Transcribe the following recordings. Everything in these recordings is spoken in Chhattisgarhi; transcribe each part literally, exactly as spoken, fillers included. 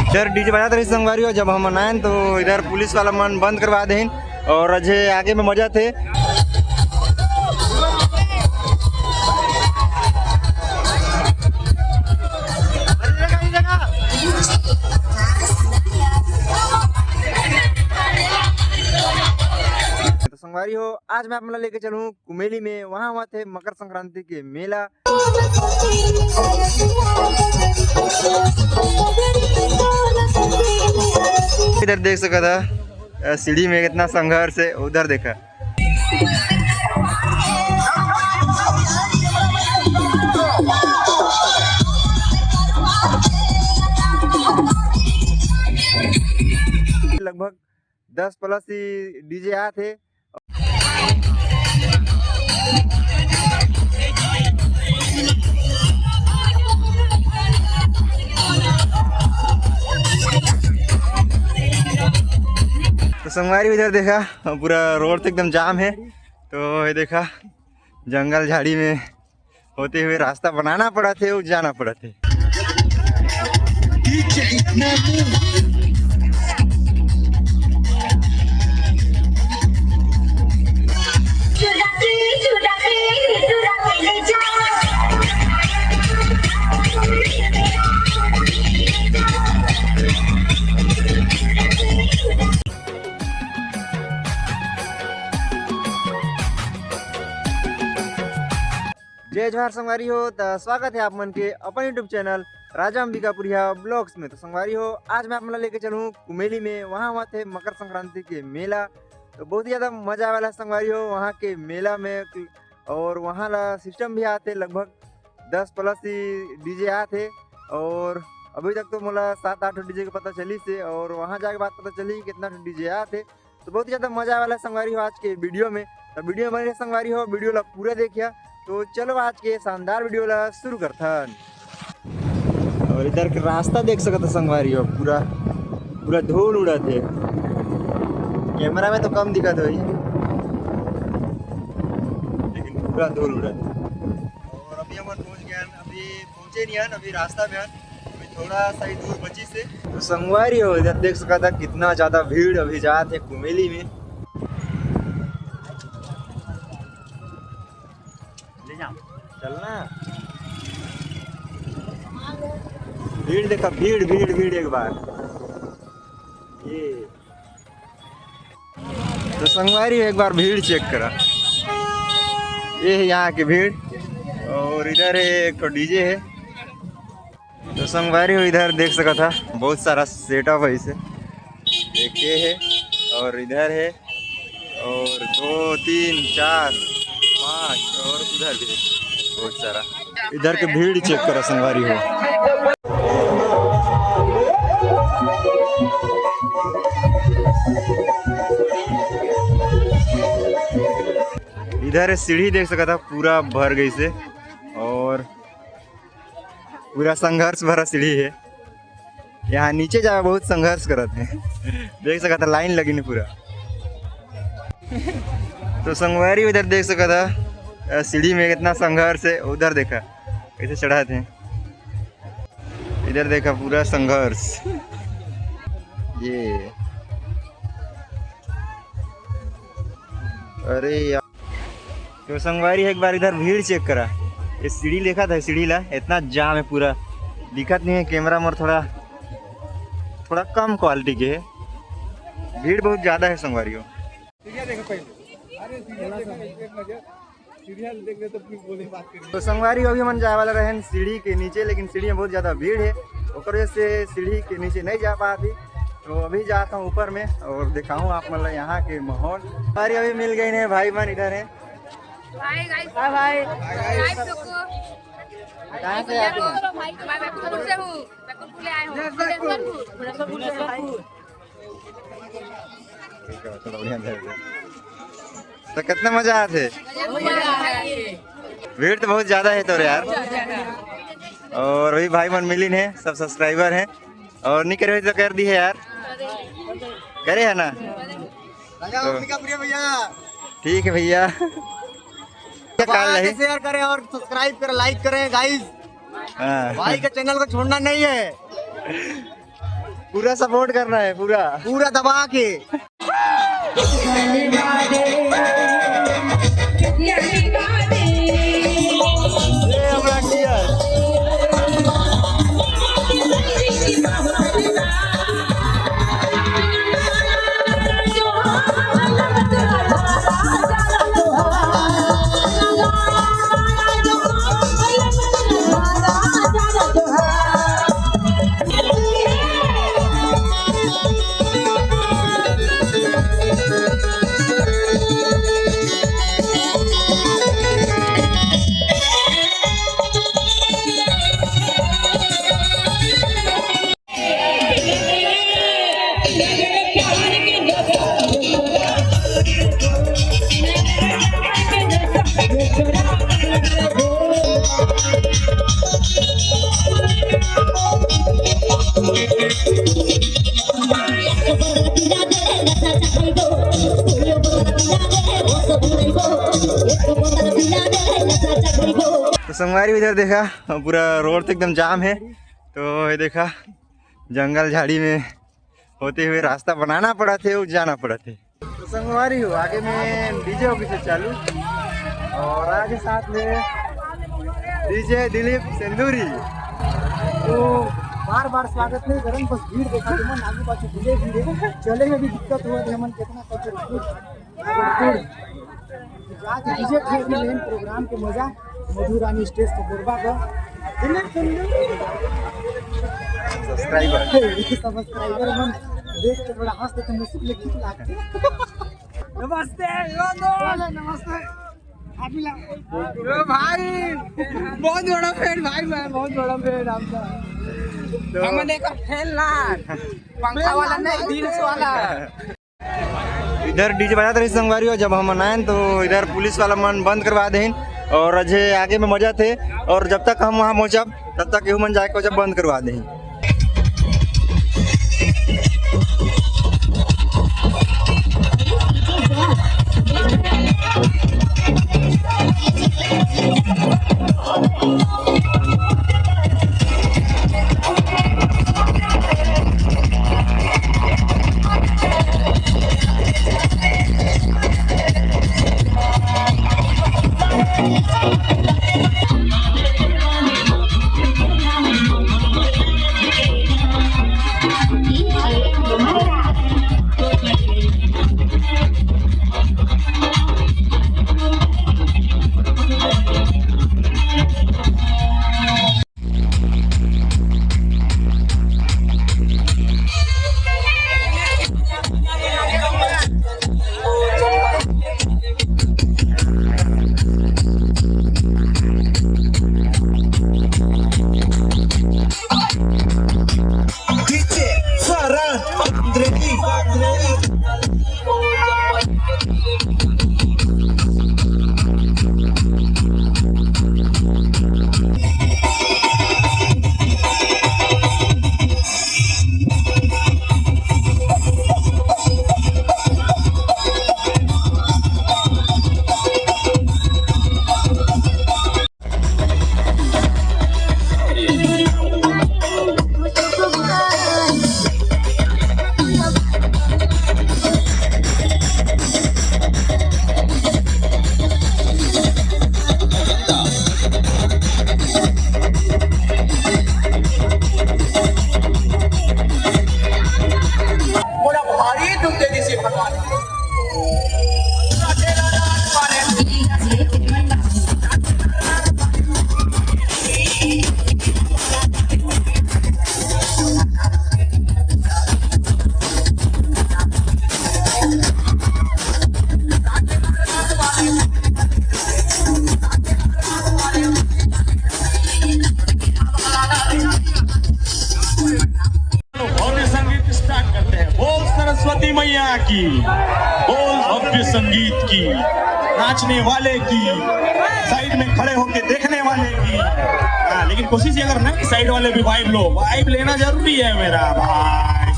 इधर डीजे बजात रही संगवारी हो, जब हमन आयन तो इधर पुलिस वाला मन बंद करवा देहिन। और अझे आगे में मजा थे। तो संगवारी हो, आज मैं आप मन ला लेके चलूँ कुमेली में, वहाँ हुआ थे मकर संक्रांति के मेला। इधर देख सकत हा, अ, सीढ़ी में कितना संघर्ष है, उधर देखा। लगभग दस प्लस ही डीजे आत हे। तो संगवारी, इधर देखा, पूरा रोड तो एकदम जाम है। तो ये देखा, जंगल झाड़ी में होते हुए रास्ता बनाना पड़ा थे और जाना पड़ा थे। जय जोहार संगवारी हो, त स्वागत है आप मन के अपन YouTube चैनल राजा अंबिकापुरिया ब्लॉग्स में। तो संगवारी हो, आज मैं आप मन ला लेके चलूँ कुमेली में, वहाँ हुआ थे मकर संक्रांति के मेला। तो बहुत ही ज़्यादा मज़ा आए वाला है संगवारी हो वहाँ के मेला में। और वहाँ ला सिस्टम भी आते लगभग दस प्लस ही डीजे आते। और अभी तक तो मोला सात आठ डीजे के पता चली से, और वहाँ जाके बाद पता चली कितना डीजे आते। तो बहुत ही ज़्यादा मज़ा आए वाला है संगवारी हो आज के वीडियो में। तो वीडियो में बने रहे संगवारी हो, वीडियो ला पूरा देखिया। तो चलो आज के शानदार वीडियो ला शुरू करथन। और इधर के रास्ता देख सकत हो संगवारी हो, पूरा, पूरा धूल उड़त हे। कैमरा में तो कम दिखत होही, लेकिन पूरा धूल उड़त हे। और अभी हमन पहुंच गए हन, अभी पहुंचे नहीं हन, अभी रास्ता में हन, अभी थोड़ा सा ही दूर बची से। तो संगवारी हो, इधर देख सकत हा कितना ज्यादा भीड़ अभी जात हे कुमेली में। ले जा, चलना। भीड़ देखा, भीड़, भीड़, भीड़ एक बार। ये तो संगवारी, एक बार भीड़ चेक करा। ये है यहाँ की भीड़। और इधर है एक ठो डीजे है। तो संगवारी हो, इधर देख सकत हा, बहुत सारा सेटअप है इसे। एक ये है और इधर है और दो, तीन, चार, पाँच और उधर भी है बहुत सारा। इधर के भीड़ चेक करा संगवारी हो। इधर सीढ़ी देख सकत हा, पूरा भर गई से। और पूरा संघर्ष भरा सीढ़ी है। यहाँ नीचे जावे बहुत संघर्ष करत हे। देख सकत हा, लाइन लगिन हे पूरा। तो संगवारी, इधर देख सकत हा, अ, सीढ़ी में कितना संघर्ष है। उधर देखा कैसे चढ़त हे, इधर देखा पूरा संघर्ष। ये अरे यार, तो संगवारी, एक बार इधर भीड़ चेक करा। ये सीढ़ी देखा था, सीढ़ी ला इतना जाम है पूरा, दिखत नहीं है कैमरा में, थोड़ा, थोड़ा कम क्वालिटी के है, भीड़ बहुत ज्यादा है संगवारी हो। तो संगवारी, अभी हमन जाए वाला रहन सीढ़ी के नीचे, लेकिन सीढ़ी में बहुत ज्यादा भीड़ है, ओकर वजह से सीढ़ी के नीचे नहीं जा पात ही। तो अभी जाता हूँ ऊपर में और दिखाऊँ आप मन ला यहाँ के माहौल। संगवारी, अभी मिल गए हैं भाई मन, इधर है। Hi guys. हाय भाई। गाइस सबको। कहाँ से आते हैं? मैं बैकुंठपुर से हूँ। बैकुंठपुर ले आए हूँ। जगदीशपुर। ठीक है, चलो, बढ़िया, बढ़िया। तो कितना मजा आते? भीड़ तो बहुत ज्यादा है तो यार। और वही भाई मन मिलिन है, सब सब्सक्राइबर हैं। और नहीं करे तो कर दी है यार। करे है ना? राजा तो अंबिकापुरी भैया। ठीक है भैया। क्या काल दबा के है? Share करें और subscribe करें, like करें गाइस। हाँ। भाई के channel को छोड़ना नहीं है। पूरा support करना है, पूरा। पूरा दबा के। तो संगवारी, इधर देखा, पूरा रोड तो एकदम जाम है। तो ये देखा, जंगल झाड़ी में होते हुए रास्ता बनाना पड़ा थे, जाना पड़ा थे। तो संगवारी हो, आगे में डीजे ऑफिस है चालू, और आगे साथ में डीजे दिलीप सिंदूरी। तो बार बार स्वागत नहीं करन, बस भीड़ देखा तुमन, आगे पाछू भीड़े भीड़े चले में भी दिक्कत हुआ थे हमन, कितना कचर। जाके डीजे खेल के मेन प्रोग्राम के मजा मधुरानी स्टेज पे गरबा का। सब्सक्राइबर। सब्सक्राइबर मन देख के थोड़ा हंस देते, मुस्कुरा के ठीक लगते। नमस्ते, यो दोस्त। नमस्ते। अभी ला। यो भाई, बहुत बड़ा फैन भाई, मैं बहुत बड़ा फैन आपका। तो हमने का फैन ना, पंखा वाला नहीं, दिल वाला। इधर डीजे बजात रहिस संगवारी हो, जब हमन आएन तो इधर पुलिस वाला मन बंद करवा देहिन, और अझे आगे में मजा थे, और जब तक हम वहाँ पहुँचब तब तक एहू मन जाके जब बंद करवा देहिन। मोला भारी दुख दे दिस हे भगवान। भव्य संगीत स्टार्ट करते हैं। बोल सरस्वती मैया की, बोल भव्य संगीत की। नाचने वाले की, साइड में खड़े होके देखने वाले की। हाँ, लेकिन कोशिश ये करना कि साइड वाले भी वाइब लो, वाइब लेना जरूरी है मेरा भाई।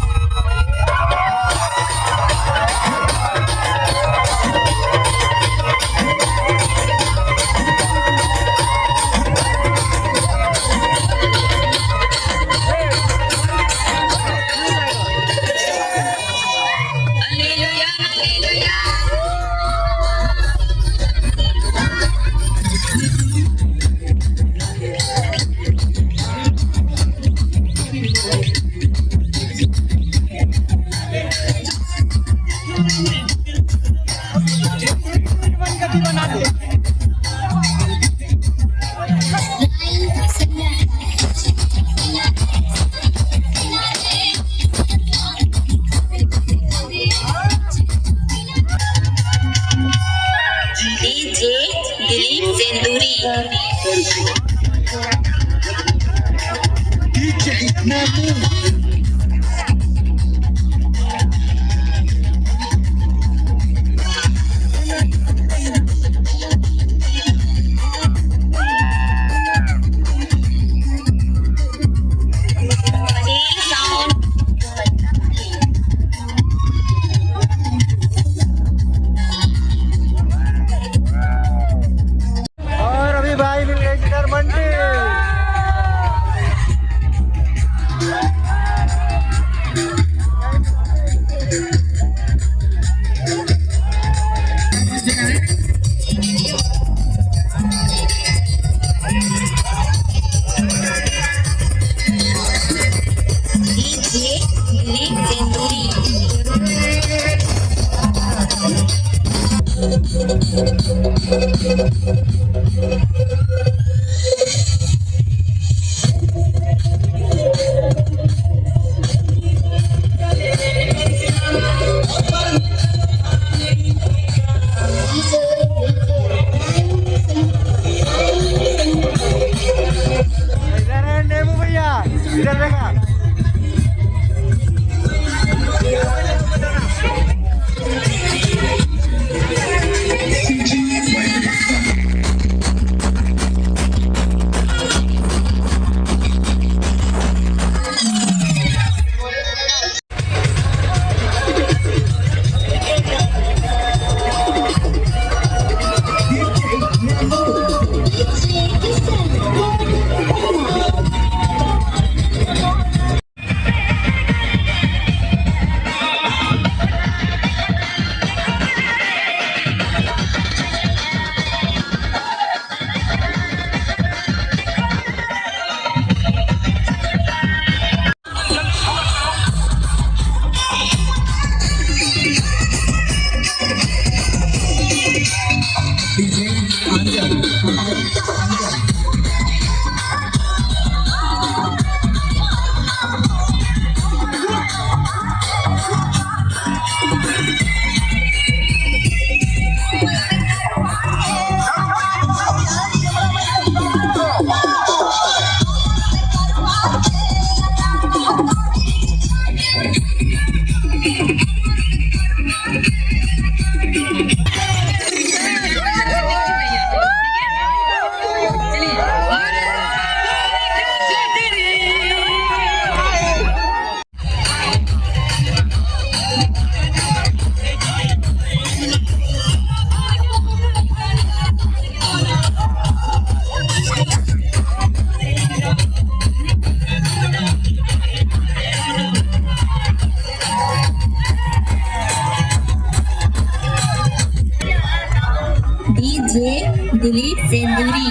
इधर है नेबू भैया, इधर देखा। डीजे दिलीप सेंदूरी।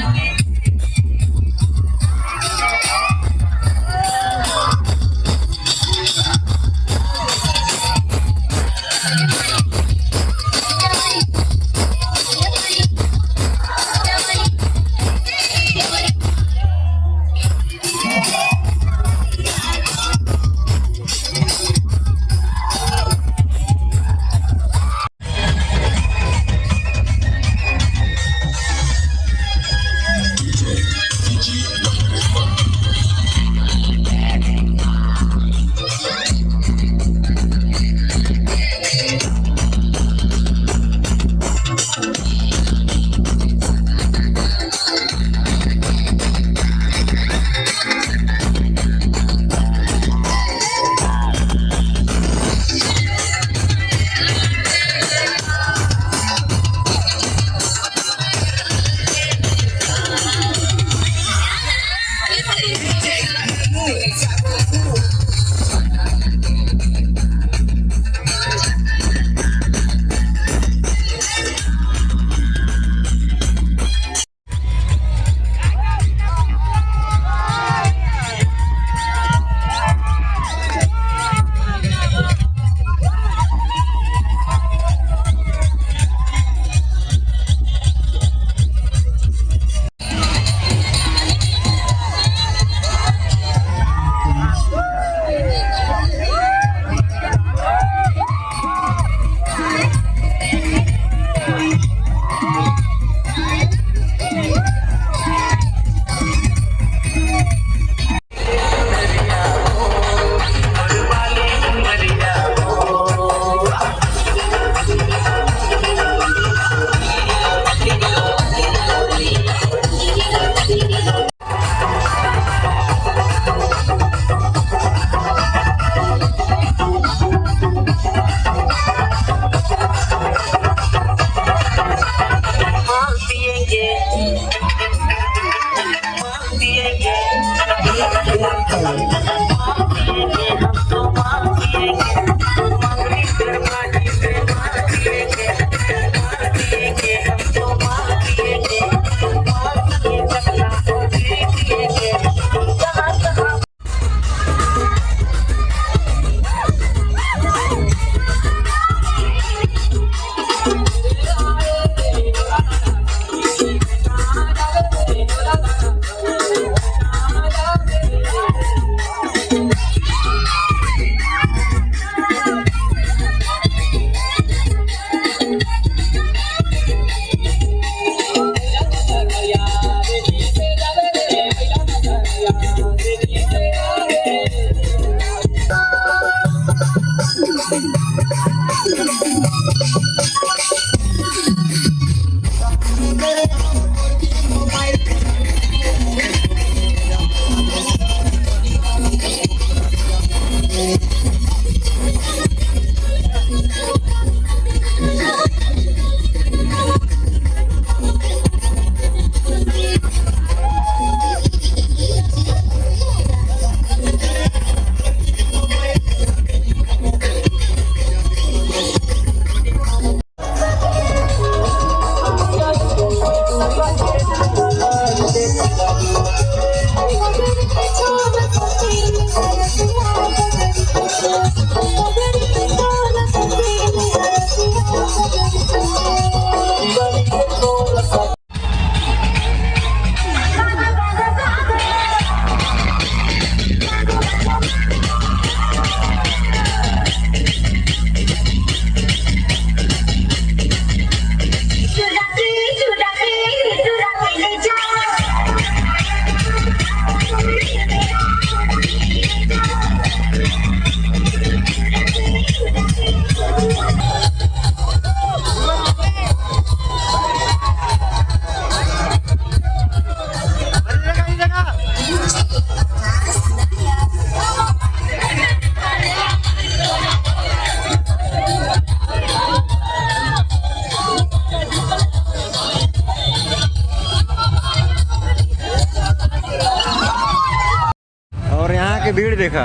भीड़ देखा।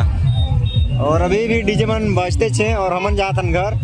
और अभी भी डीजे मन बजते छे और हमन जात हन घर।